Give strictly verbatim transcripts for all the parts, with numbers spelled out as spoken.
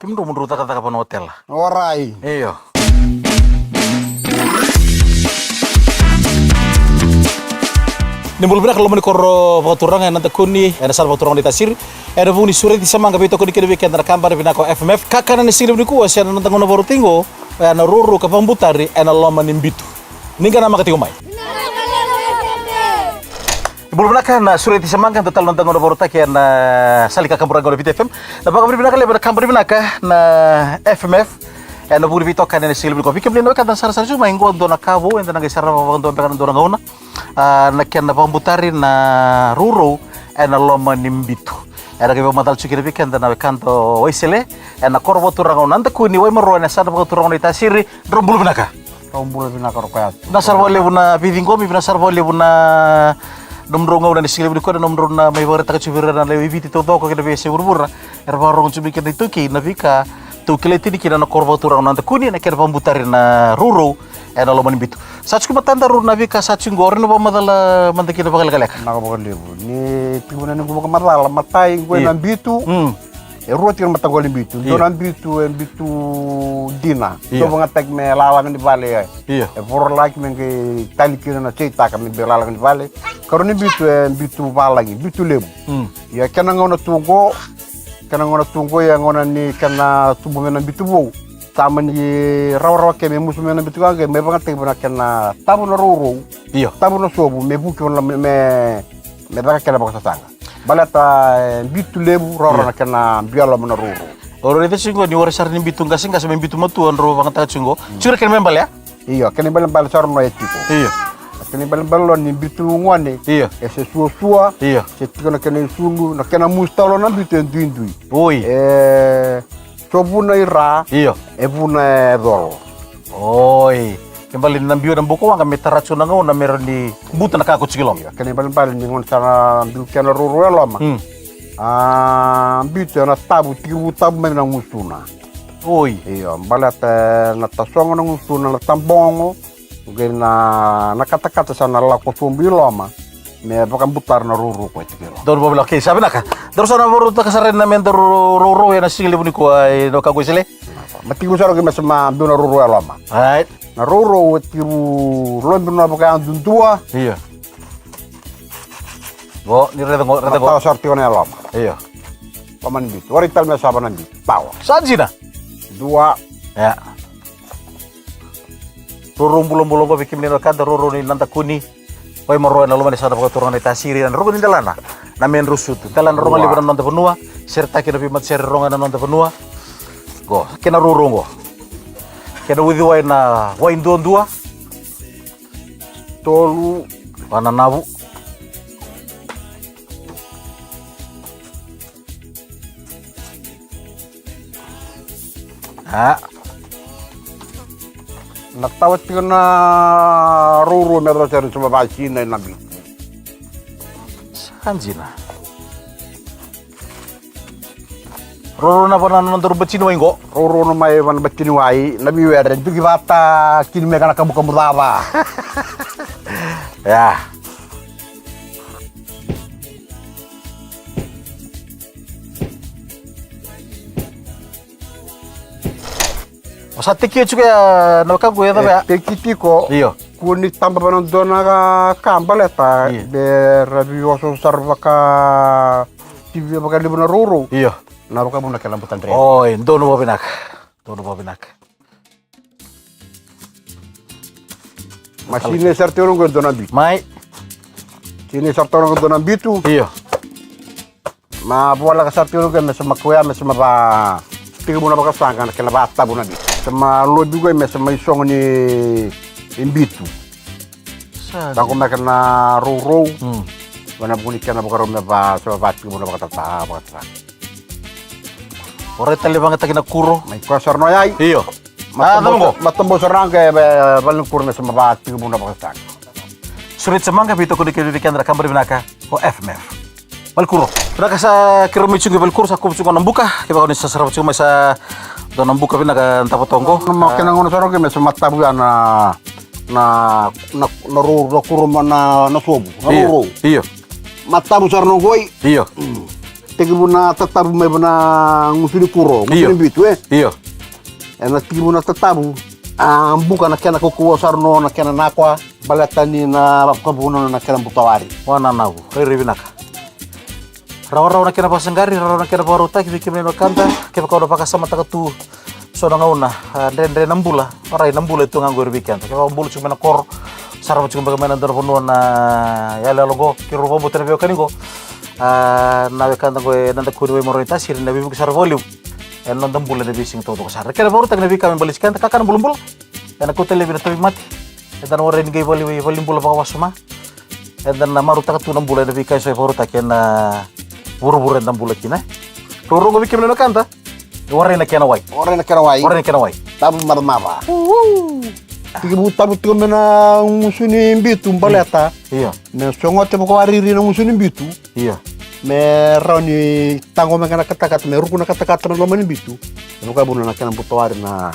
Kemudrau mo drau cakacaka vana otela. Orai. Io. Ni bula vinaka loma ni koro vakaturaga ena Dakuni, ena sala vakaturaga ni Tasiri. Ena vuku ni sureti samaga veitokoni kina vei keda na kabani vinaka o F M F. Kakana ni siga levu nikua se na noda gauna vakarautaki qo, oya na rourou ka vakabutari ena loma ni bitu. Ni qai namaka tiko mai. Bula vinaka na sureti samaga, dua tale na noda gauna vakarautaki ena sala ni kakaburaki qo na Viti F M. Na vakavinavinaka levu ena kabani vinaka na F M F. Ena vuku ni veitokani ena siga levu nikua. Vei kemuni na wekada na sarasara tiko mai qo, dua na ka vou eda na qai sarava vakadua beka na dua na gauna. A, na kena vakabutari na rourou ena loma ni bitu. Era qai vakamacala tiko kina vei keda na wekada o Waisele ena koro vakaturaga o Nadakuni, Waimaro, ena sala vakaturaga o Naitasiri. Drau bula vinaka. Drau bula vinaka, Rokoya. Vinaka sara vakalevu na veiciqomi, vinaka sara vakalevu na nomudrau gauna ena siga levu nikua, na nomudrau na mai vakaraitaka tiko vei ira na lewe i Viti taucoko kei na veiyasai vuravura. Era vakarorogo tiko mai kina na iTaukei na veika tou kilai tini kina na koro vakaturaga o Nadakuni, na kena vakabutari na rourou ena loma ni bitu. Sa tiko i matadaru na veika sa tiko qo, o rawa ni vakamacala mada kina vakalekaleka? Vinaka vakalevu. Ni tiko na noqu vakamacala, matai qo ena bitu. Mm. E rua tiko na mataqali bitu. Io. Dua na bitu e bitu dina. Io. Dau vagataki me lalaga ni vale. Io. E vorolaki me qai tali kina na seitaka me bau lalaga ni vale. Karua ni bitu e bitu valagi, bitu levu. Mm. Ia kena gauna tu qo, kena gauna tu qo, ia gauna ni kena tubu mai na bitu vou. Sa mani rawarawa ke me musu mai na bitu ka qai me vagataki vua na kena tavu na rourou. Io. Tavu na sovu me vuki vua na me, me caka kena vakasasaga. Baleta e bitu levu, rawarawa na kena biu e loma na rourou. O rau raica tiko ni warai sara ni bitu qaseqase me bitu matua drau vagataka tiko qo. Tiko na kena me balea? Io, kena ibalebale sara no e tiko. Io. Kena ibalebale lo ni bitu gone. Io. E se suasua. Io. Se tiko na kena isulu, na kena musu talo na bitu e duidui. Oi. E so vuna i ra. Io. E vuna e colo. Oi. Ke bale ni na biu ena buka waqa me tara tiko na gauna me rawa ni buta na ka ko tiko i loma. Io, kena ibalebale ni gauna sa na biu kena rourou e loma. Mm. A, bitu ena tavu, tekivu tavu mai na gusuna. Oi. Io, baleta na tasogo na gusuna, na tabogo. Qai na, na katakata sa na lako sobu i loma. Me vakabutara na rourou ko e tiko i loma. Donu vavila, okay, sa vinaka. Daru sa na vakarautaka sara na me daru rourou ena siga levu nikua, e, na wekaqu Waisele. Ma tekivu sara qai me sa ma biu na rourou e loma. Right. Na rourou e tekivu lobi na vakayadudua. Io. Qo, ni raica qo, raica qo. Tawa sara tiko na e loma. Io. Loma ni bitu. Warai tale me sa va na bitu. Tawa. Sa dina. Dua. Ia. Rourou bulabula qo vei kemuni na wekada, rourou ni Nadakuni. Waimaro ena loma ni sala vakaturaga o Naitasiri, ena rogo ni delana na Medrosutu. Delana rogo levu ena noda vanua, seretaki na veimatasere rogo ena noda vanua. Qo, kena rourou qo. Kena uciwai na wai duadua. Tolu. Vananavu. A. Na tawa tiko na rourou me yacova sara ni sa vakasina ena bitu. Sa dina. Rourou na vanana na nodaru batiniwai qo. Rourou na mai vana batiniwai, na veiwere, duki vata, kini me kana kabukabu cava. Ia. O sa tekia tiko ya na wekaqu e cava ya? E teki tiko. Io. Kua ni taba vana dua na ka, ka baleta. Io. Be ravi oso sara vaka tivia vakalevu na rourou. Io. Na vakavuna kena buta dre. Oi, donu vakavinaka. Donu vakavinaka. Ma sinai sara tiko na qo e dua na bitu. Mai. Sinai sara tiko na qo e dua na bitu. Io. Ma voleka sara tiko na qo me sa ma koya me sa ma va tiko vuna vakasaqa na kena vatavu na bitu. Sa ma lobi qo me sa ma isogo ni bitu. Sa. Sa qo me kena rourou. Mm. Vana vuku ni kena vakarau me va sa ma va tiko vuna vakatata vakatata. O rai tale vagataki na kuro. Mai koya sara no yai. Io. Matabau sara ga e vale ni kuro me sa ma va tiko vuna vakataka. Sureti samaga, veitokoni kei vei keda na kabani vinaka o F M F. Vale kuro. Vinaka sa kiro mai tiko vale kuro sa kuvu tiko na buka. Kevaka ni sa sarava tiko mai sa dua na buka vinaka dava toqo. Na ma kena gauna sara ga me sa ma tavu ya na na na na ro na kuro ma na na sovu. Na ro ro. Io. Ma tavu sara no goi. Io. Tekivu na tatavu mai vana gusu ni kuro, gusu ni bitu, e? Io. Ena tekivu na tatavu, a buka na kena kaukauwa sara no na kena nakwa, baleta ni na vakavuna na kena butawari. Wananavu, rairai vinaka. Rawarawa na kena vakasaqari, rawarawa na kena vakarautaki, vei kemuni na wekada, kevaka o na vakasamataka tu so na gauna, a, dredre na bula, orai na bula e tu ga oqori vei keda. Kevaka o bula tiko mai na koro, sarava tiko beka mai na dua na vanua na yaloyalo oqo, keirau vakabauta na veiwekani oqo, a, na wekada oqo e Nadakua ni Waimaro Tasiri, na veivuke sara vakalevu ena noda bula ena veisiga taucoko sara. Na kena vakarautaki na veika me baleti keda, kakana bulabula, ena kauta laivi na tauvimate, eda na warai ni qai vali, valenibula vakawasoma. Eda na marautaka tu na bula ena veika eso e vakarautaki ena vuravura eda bula kina. Rourou ga vei kemuni na wekada. Warai na kena wai. Warai na kena wai. Warai na kena wai. Tavu mavamava. Tekivu tavu tiko mai na gusu ni bitu baleta. Io. Me sogote vakawariri na gusu ni bitu. Io. Me rawa ni taqomaka na katakata, me ruku na katakata na loma ni bitu. E vakavuna na kena butawari na,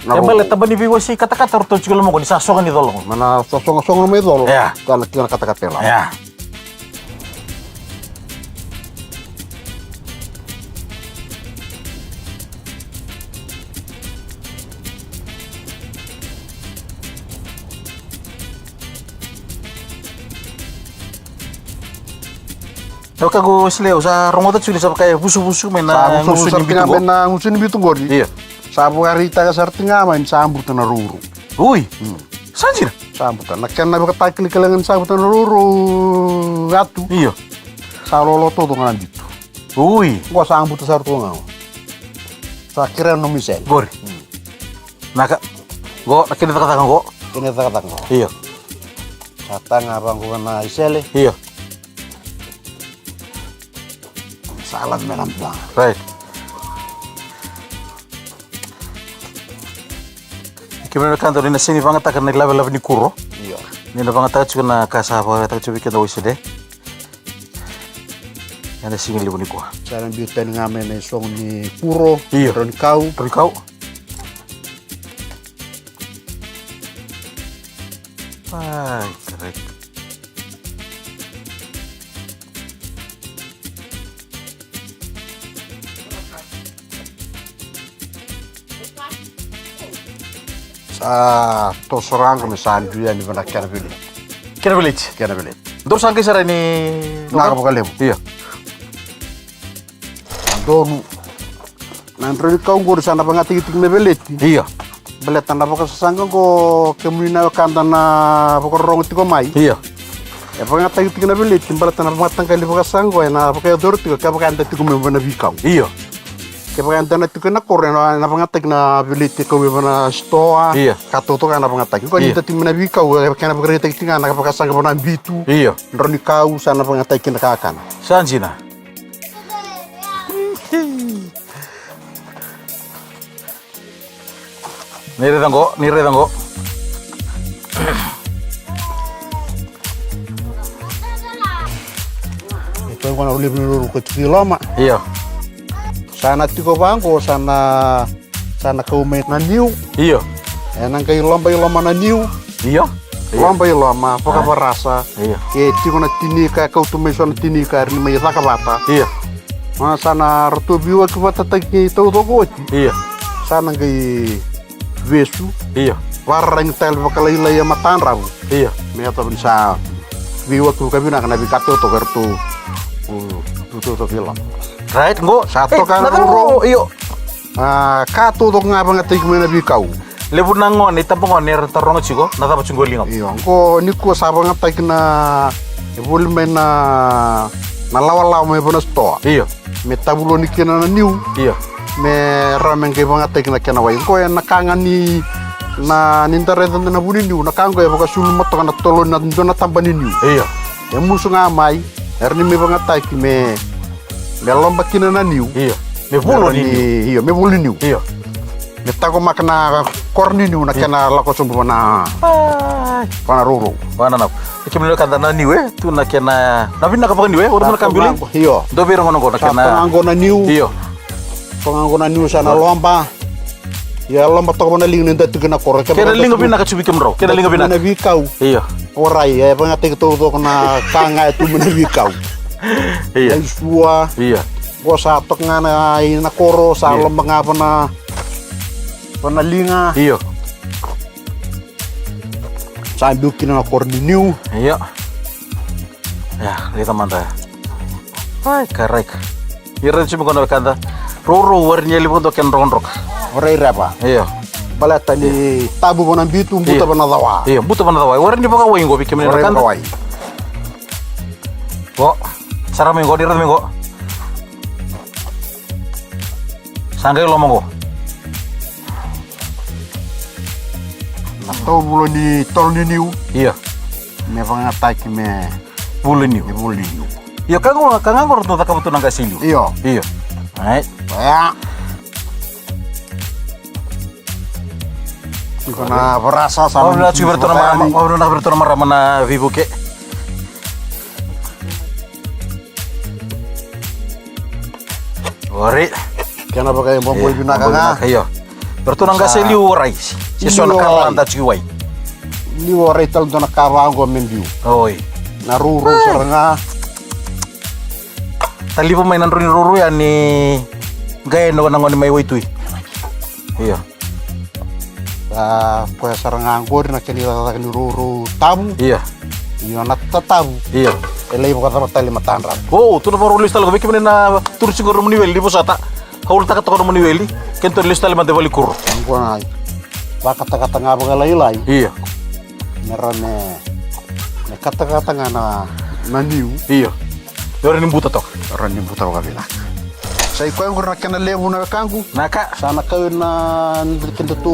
na rogo. E baleta ni veiwasei katakata ratou tiko e loma qo ni sa sogo ni colo qo. Ma na sa sogosogo na mai colo. Ia. Ka na tiko na katakata e loma. Ia. Au kaya qo, Sele, au sa rogoca tiko ni sa vaka e vusuvusu mai na gusu ni bitu qori. Io. Sa vakaraitaka sara tiko ga mai ni sa buta na rourou. Ui. Sa dina. Sa buta. Na kena vakatakilakila ga ni sa buta na rourou, Yatu. Io. Sa lolo taucoko ga na bitu. Ui. Qo sa buta sara tu ga. Sa kerea na nomu isele. Qori. Naka. Qo, na kena cakacaka qo. Kena cakacaka qo. Io. Sa taga vaqo na isele. Io. Sa lave mai na bua. Right. Kemuni na wekada, ni na sega ni vagataka na ilavelave ni kuro. Io. Ni na vagataka tiko na ka sa vagataka tiko vei keda o Sele. Ena siga levu nikua. Sa na biu tani ga mai na isogo ni kuro. Io. Drau ni kau. Drau ni kau. Ai, correct. Sa toso rago me sa dui yani vana kena veleti. Kena veleti. Kena veleti. Dou sa qai sara ni naka vakalevu. Ia. Donu. Na drau ni kau qori sa na vagataki tiko na veleti. Ia. Baleta na vakasasaqa qo kemuni na wekada na vakarorogo tiko mai. Ia. E vagataki tiko na veleti baleta na vagataqali vakasaqa qo ena vakayacori tiko kevaka eda tiko mai vana veikau. Ia. Kevaka eda na tiko ena koro ena vagataki na veleti e kau mai vana sitoa. Ia. Ka taucoko ena vagataki. Qo ni da tiko mai na veikau e kena vakaraitaki tiko ga na vakasaqa vana bitu. Ia. Drau ni kau sa na vagataki na kakana. Sa dina. Ni raica qo, ni raica qo. Ito qo na levu ni ruru ko tiko i loma. Io. Sa na tiko vaqo, sa na, sa na kau mai na niu. Io. Ena qai loba i loma na niu. Io. Loba i loma, vakavarasa. Io. Ke tiko na tinika, e kauta mai so na tinika, era ni mai caka vata. Io. Sa na ratou veiwaki vatataki taucoko oti. Io. Sa na qai vesu. Io. Vararagi tale vakalailai e matadravu. Io. Me yacova ni sa veiwaki vakavinaka na veika taucoko eratou, u, u taucoko i loma. Right, qo. Sa toka na roro. Io. A, ka taucoko ga vagataki mai na veikau. Levu na gone, itabagone era taroga tiko, na cava tiko e liga. Io, qo nikua sa vagataki na, e voli mai na, na lawalawa mai vana sitoa. Io. Me tavuloni kina na niu. Io. Me rawa me qai vagataki na kena wai. Qo ena ka ga ni, na, ni da raica na vu ni niu, na ka qo e vakasulu matoka na toloni na dua na taba ni niu. Io. E musu ga mai, era ni mai vagataki me, me loba kina na niu. Io. Me volo ni niu. Io, me volo ni niu. Io. Me taqomaka na koro ni niu na kena lako sobu vana, vana rourou. Vana na. E kemuni na wekada na niu, e? Tu na kena, na vinaka vakaniu, e? Io. Dou vei ira gona qo na kena. Sa toga qo na niu. Io. Toga qo na niu sa na loba. Ia, loba toka vana liga ni da tiko na koro. Kena liga vinaka tu vei kemudrau. Kena liga vinaka. Na veikau. Io. Orai, e vagataki taucoko na ka ga e tu mai na veikau. Io. Na isua. Io. Ko sa toka ga na i na koro, sa Io. loma ga vana, vana liga. Io. Sa biu kina na koro ni niu. Io. Ia, raica mada. Ai, karaika. Ia, raica tiko mai qo na wekada. Rourou, warai ni yali vakadua kena drokadroka. Warai reva. Io. Baleta ni tabu vana bitu, buta Io. vana cawa. Io, buta vana cawa. Warai ni vakawai qo, vei kemuni na Warai wekada. vakawai. Qo. Sara mai qo, ni raica mai qo. Sa qai loma qo. Na tau vula ni tolo ni niu. Io. Me vakayagataki me Vula ni niu. me vula ni niu. Io, ka qo, ka ga qo ratou cakava tu na qase i liu. Io. Io. Ai. Oya. Tiko na varasa sa Vavina na tiko vei ratou na marama, vavina na vei ratou na marama na veivuke. Ori. Kena vakaiboboi Io, vinaka boboi ga. vinaka, io. Vei ratou na qase Sa- liu warai. Se Liu so na warai. kalada tiko i wai. Liu warai tale dua na ka vaqo me biu. Oi. Na rourou sara ga. Taliva mai na drau ni rourou ya ni qai na gone mai waitui. Io. A, koya sara ga qori na kena icakacaka ni rourou tavu. Io. Io na tatavu. Io. E lai vakacava tale matadra. O, tu na vakarau lesu tale ko vei kemuni na turu tiko nomuni weli ni vosota. Ka ulutaka toka nomuni weli. Kena tu lesu tale mada e valenikuro. Qo na vakatakata ga vakalailai. Io. Me ra me, me katakata ga na, na niu. Io. Io, ra ni buta toka. Ra ni buta vakavinaka. Sa i koya qori na kena levu na wekaqu. Naka. Sa na kau na keda tu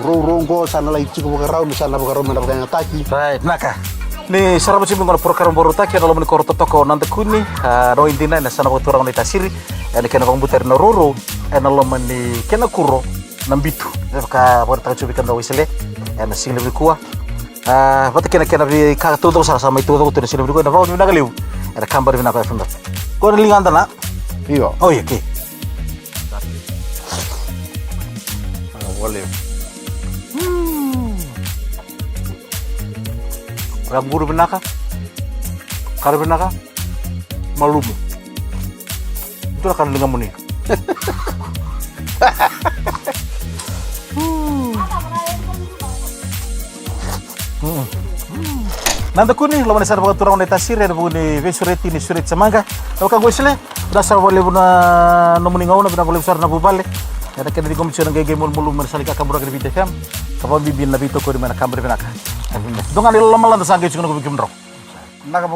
rourou qo, sa na lai tiko vakarau, me sa na vakarau me na vakayagataki. Right, naka. Ni sarava tiko mai qo na porokaramu vakarautaki ena loma ni koro totoka o Nadakuni, a, na wai dina ena yasana vakaturaga o Naitasiri, ena kena vakabutari na rourou, ena loma ni kena kuro, na bitu. Me vaka vakarautaka tiko vei keda o Waisale, ena siga levu nikua. A, vata kei na kena veika taucoko sara sa mai taucoko tu ena siga levu nikua, ena vakavinavinaka levu. Ena kabani vinaka o F M. Ko na ligada na? Io. O, io, okay. Vakalevu. Mm. Ra buru vinaka. Kara vinaka. Malumu. Dua na ka na ligamuni. Nadakuni, loma ni yasana vakaturaga o Naitasiri, ena vuku ni veisureti ni sureti sa maqa. Na wekaqu Waisale, vinaka sara vakalevu na nomuni gauna, vinaka vakalevu sara na vuvale. Ena kena ciqomi tiko na qeqei malumalumu ena sala ni kakaburaki ni Viti F M. Ka vakabibi na veitokoni mai na kabani vinaka. Dua ga na ilala malada sa qai tiko na kuvi kemudrau. Vinaka vakalevu.